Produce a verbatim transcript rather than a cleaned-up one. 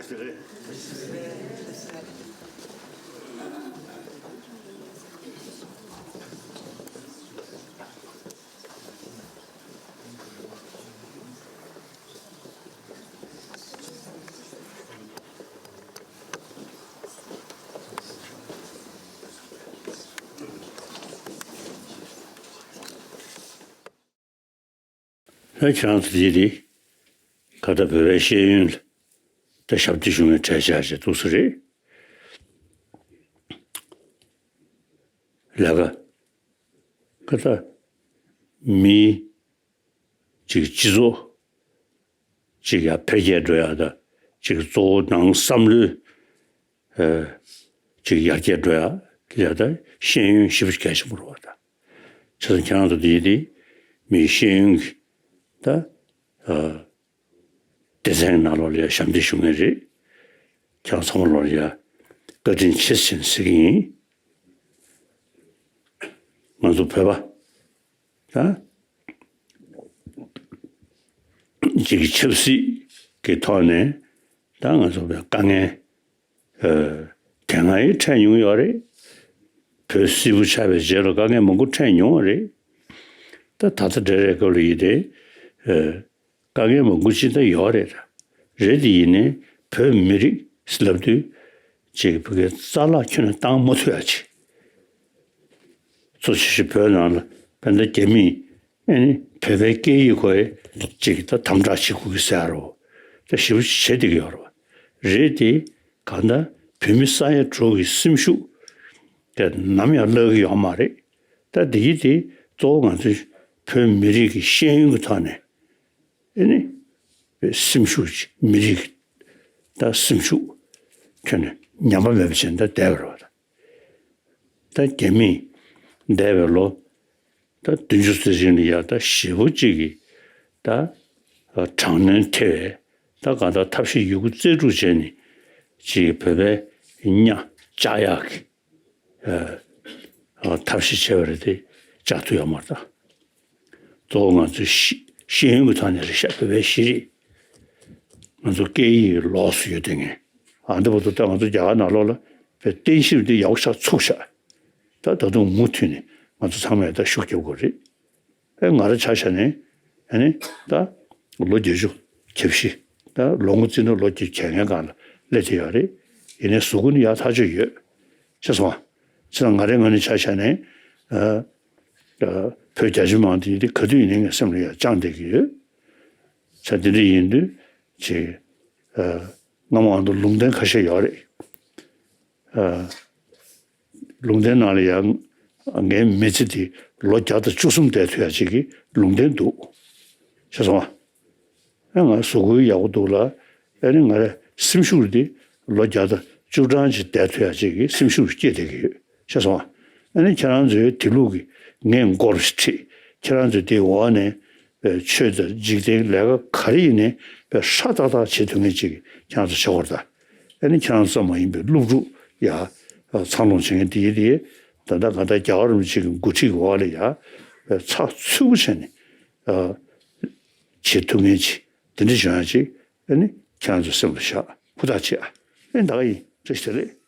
ཨ། ཁྱེད་རང་ཚོ་འདི་རེད། ཁ་ད་བོད་པའི་ཤེས་ཡོན་ལ་ད་ཞབས་འདེགས་ཞུ་མཁན་གྲས་ཆགས་བྱས་འདུག་ས་རེད། ལས་ཀ་ཁ་ད་མི་གཅིག་སྤྱི་ཚོགས་གཅིག་ཡར་འཕེལ་རྒྱས་འགྲོ་ཡག་དང་གཅིག་གཙོ་བོ་ནང་བསམ་བློའི་ཨ་ཅིག་ཡར་རྒྱས་འགྲོ་ཡ་ལ་ད་ཤེས་ཡོན་ཞེ་པོ་གལ་ཆེན་པོ་རེད་བ། ད་བྱས་ཙང་ཁྱེད་རང་ཚོ་འདི་འདི་མིའི་ཤེས་ཡོན་གྱི་ད་ཨ་སྡེ་ཚན་ནང་ལོགས་ལ་ཡ་ཞབས་འདེགས་ཞུ་མཁན་རེད། ཁྱེད་རང་ཚང་མ་ལོགས་ལ་ཡ་བཀའ་དྲིན་ཆེ་ཟེར་ཟེར་གྱི་ཡིན། ང་ཚོ་བོད་པ་ད་ཅིག་གི་ཆབ་སྲིད་ཀྱི་ཐོག་ནས་ད་ང་ཚོ་བོད་དཀའ་ངལ་ཨ་དེ་སྔ་ཡང་འཕྲད་མྱོང་ཡོད་རེད། བོད་སིལ་བུ་ཆགས་པའི་རྗེས་ལ་དཀའ་ངལ་མང་པོ་འཕྲད་མྱོང་བ་རེད། ད་ད་ལྟ་འདྲ་རེད་སྐབས་ལ་ཡིན་ཏེ་ཨ་དཀའ་ངལ་མང་པོ་ཅིག་ད་ཡོད་རེད། རེད་དེ་ཡིན་ནའི་བོད་མི་རིགས་ལབ་དུས་ཅིག་བོད་སྐད་རྩ་བརླག་ཁྱོན་ནས་བཏང་མ་ཐུབ་ཡ་ཅིག་གཙོ་ཆེ་ཤོས་བོད་ནང་ལ་བོད་ཟླ་རྒྱ་མིས་ཨ་ནི་བོད་པའི་སྐད་ཡིག་ཁོ་ཡི་ཅིག་ད་དམ་དྲག་བྱེད་དགོས་ཀྱི་ཟེར་རོ། ད་ཞེ་པོ་བྱེད་བསྡད་ཀྱི་ཡོད་རེད། རེད་དེ་གང་ལྟར་བོད་མི་ས་ཡ་དྲུག་གི་སེམས་ཤུགས་དེ་ནམ་ཡང་བརླག་གི་ཡོད་མ་རེད། ད་འདི་གི་དེ་གཙོ་བོ་ང་ཚོའི་བོད་མི་རིགས་ཀྱི་ཤེས་ཡོན་གྱི་ཐོག་ནས་ཨ་ནི་སེམས་ཤུགས་ཅིག་མི་རིགས་ད་སེམས་ཤུགས་ཁྱོན་ནས་ཉམས་པ་མེད་པ་བྱས་ནས་ད་བསྡད་པ་རེད་བ། ད་རྒྱ་མིས་འདས་པའི་ལོ་ད་བདུན་ཅུ་ཙམ་རིང་ལ་ཡ་ད་ཞེ་པོ་ཅིག་གིས་ད་དྲག་གནོན་ཐེབས་པའི་ད་གང་ལྟར་ཐབས་ཤེས་ཡོད་རྒུ་རྩལ་སྤྲུགས་བྱས་ནས་ཅིག་བོད་པའི་གཉའ་བཅག་ཡག་གི་ཨ་ཨ་ཐབས་ཤེས་བྱས་པ་རེད་དེ་བཅག་ཐུབ་ཡོད་མ་རེད་ད། གཙོ་བོ་ང་ཚོའི་ཤེས་ཤེས་ཡོན་གྱི་ཐོག་ནས་རེད་ཤག་བོད་པའི་ཤེས་རིག་ང་ཚོ་སྐད་ཡིག་ལོགས་སུ་ཡོད་དེ་ངས་ཨ་འདི་བར་དུ་ད་ང་ཚོ་རྒྱ་གར་ནང་ལོགས་ལ་བོད་བསྟན་ཞིབ་འདི་ཡག་པོ་ཆགས་ཚུགས་ཤག་ད་ད་དུང་མུ་མཐུད་ནས་ང་ཚོ་ཚང་མས་ད་ཤུགས་རྒྱབ་དགོས་རེད། ཨེ་ང་རང་ཆ་བཞག་ནས་ཨ་ནི་ད་ལོ་བརྒྱད་ཅུ་གྱ་བཞི་ད་ལོ་ངོ་བརྩིས་ན་ལོ་བརྒྱད་ཅུ་གྱ་ལྔའི་སྒང་ལ་སླེབས་བསྡད་ཡོད་རེད། ཡིན་ནའི་གཟུགས་པོ་ནི་ཡག་ཐག་ཆོད་ཡོད། ཤེས་སོང་ང་། ཅི་ལ་ང་རའི་ངོས་ནས་ཆ་བཞག་ནས་ཨ་ཨ་བོད་རྒྱ་ཆེ་མང་དེ་དེ་ག་དུས་ཡིན་ནའི་ངའི་སེམས་ལ་ཡང་བཅངས་བསྡད་ཀྱི་ཡོད། ཆ་དེ་འདྲ་ཡིན་དུས་ཅིག་ཨ་སྔ་མོ་ང་ཚོ་ལུང་བསྟན་ཁ་ཤས་ཡོད་རེད། ཨ་ལུང་བསྟན་ནང་ལ་ཡང་ངའི་མི་ཚེ་འདི་ལོ་བརྒྱ་དང་བཅུ་གསུམ་བསྡད་ཐུབ་ཡ་ཅིག་གི་ལུང་བསྟན་འདུག་ཤེས་སོང་ང་། ཨ་ང་གཟུགས་པོ་ཡག་པོ་འདུག་ལ། ཨ་ནི་ང་རའི་སེམས་ཤུགས་འདི་ལོ་བརྒྱ་དང་བཅུ་གྲངས་ཅིག་བསྡད་ཐུབ་ཡ་ཅིག་གི་སེམས་ཤུགས་སྐྱེས་བསྡད་ཀྱི་ཡོད། ཤེས་སོང་ང་། ཨ་ནི་ཁྱེད་རང་ཚོའི་དེ་ལུགས་ཀྱི་ངས་མགོ་ཁྲིད། ཁྱེད་རང་ཚོའི་དེའི་འོག་ནས་ཆོས་དང་འཇིག་རྟེན་ལས་ཀ་ག་རེ་ཡིན་ནའི་ཧྲ་ཏག་ཏག་བྱེད་ཐུབ་མཁན་ཅིག་ཁྱེད་རང་ཚོ་བྱེད་དགོས་རེད་ད། ཨ་ནི་ཁྱེད་རང་ཚོ་ཙམ་མ་ཡིན་པའི་སློབ་ཕྲུག་ཡ་འཚར་ལོངས་བྱེད་མཁན་དེ་ཡི་དེ་ད་ལྟ་ག་ད་རྒྱལ་བ་རིན་པོ་ཆེ་གི་འགོ་ཁྲིད་ཀྱི་འོག་ལ་ཡ་ཚགས་ཚུད་པོ་བྱས་ནས་བྱེད་ཐུབ་མཁན་ཅིག་དེ་འདྲ་བྱུང་ཡ་ཅིག་ཨ་ནི་ཁྱེད་རང་ཚོ་སེམས་ལ་བཞག་ཧུར་ཐག་བྱེད་ཨ། ཨ་ནི་ད་ག་ཡིན། བཀྲ་ཤིས་བདེ་ལེགས།